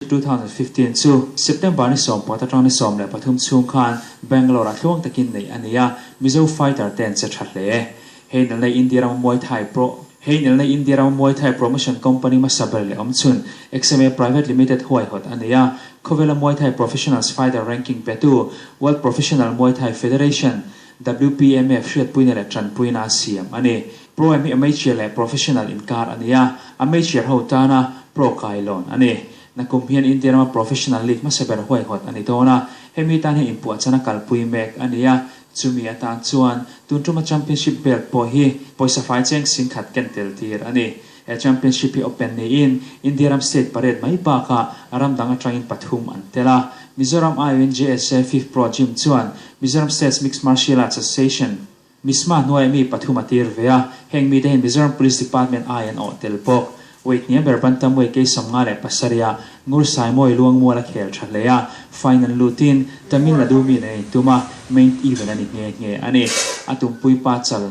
2015 chu September ni 10 atang ni 13 chhung khan Bangalore-ah tluang takin neih a ni a, Mizo fighter te an che tha hle. Hei nalna India ram Muay Thai Pro Hei nalna India ram Muay Thai Promotion Company hmasa ber leh awmchhun XMA Private Limited huaihawt a ni a, khawvela Muay Thai Professionals Fighter Ranking petu World Professional Muay Thai Federation, WPMF, hriatpuina leh tanpuina a siam a ni. Pro em hi amateur leh professional inkar a ni a, amateur ho tana pro kailawn a ni. Nakum hian India rama professional league hmasa ber huaihawt a ni dawn a, hemi tan hian inpuahchana kalpui mek a ni a, chumi atan chuan tun tuma championship belt pawh hi pawisa fai cheng 10,000 ken tel tir a ni. He championship hi open niin India ram state pariat mai bakah ram dang atangin pathum an tel a. Mizoram aiawhin JSA Fifth Pro Gym chuan Mizoram States Mixed Martial Arts Association, MISMA, hnuaia mi pathum a tir ve a, heng mite hian Mizoram Police Department ai an awh tel bawk. Weight hniam ber bantamweight kei 57 ah Ngur Saimawi Luangmual a khel tha hle a, final lutin Tamil Nadu mi nen a intum a, main event a ni nghe nghe a ni. A tumpui pa chal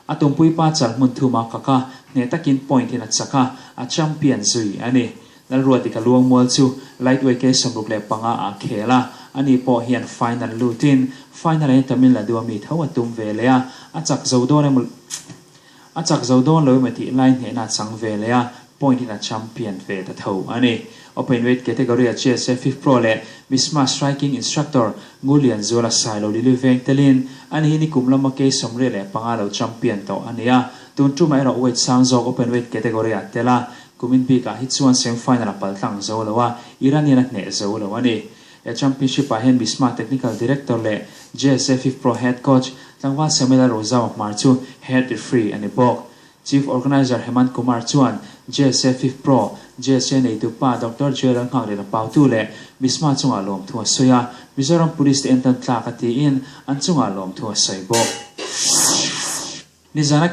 A tumpui pa chal hmun thum a kak a, hneh takin point in a chak a, a champion zui a ni. Lalruatika Luangmual chu lightweight kei 65 ah a khel a, ani pawh hian final lutin final ah hian Tamil Nadu a mi tho a tum ve leh a, a chak zo dawn emaw a chak zo dawn lo emaw tih lai hnehna a chang ve leh a, point in a champion ve ta tho a ni. Open weight category a GSA Fifth Pro leh Misma Striking Instructor Ngulian Zuala Sailo Lily veng telin ani hi nikum lama kei 75 lo champion tawh a ni a, tun tumah erawh weight sang zawk open weight category ah tel a, kumin bikah hi chuan semi final a paltlang zo lo a, Iranian a hneh zo lo a ni. He championship ah hian Misma Technical Director leh GSA Fifth Pro Head Coach tlangval Samuel Rozawa Hmar chu head referee a ni bawk. Chief Organiser Hemant Kumar chuan JSA Fifth Pro, JSA neitu pa Doctor Joel Nghaklena Pautu leh Misma chungah lawmthu a sawi a, Mizoram Police te entawn tlak a tiin an chungah lawmthu a sawi bawk. Nizana.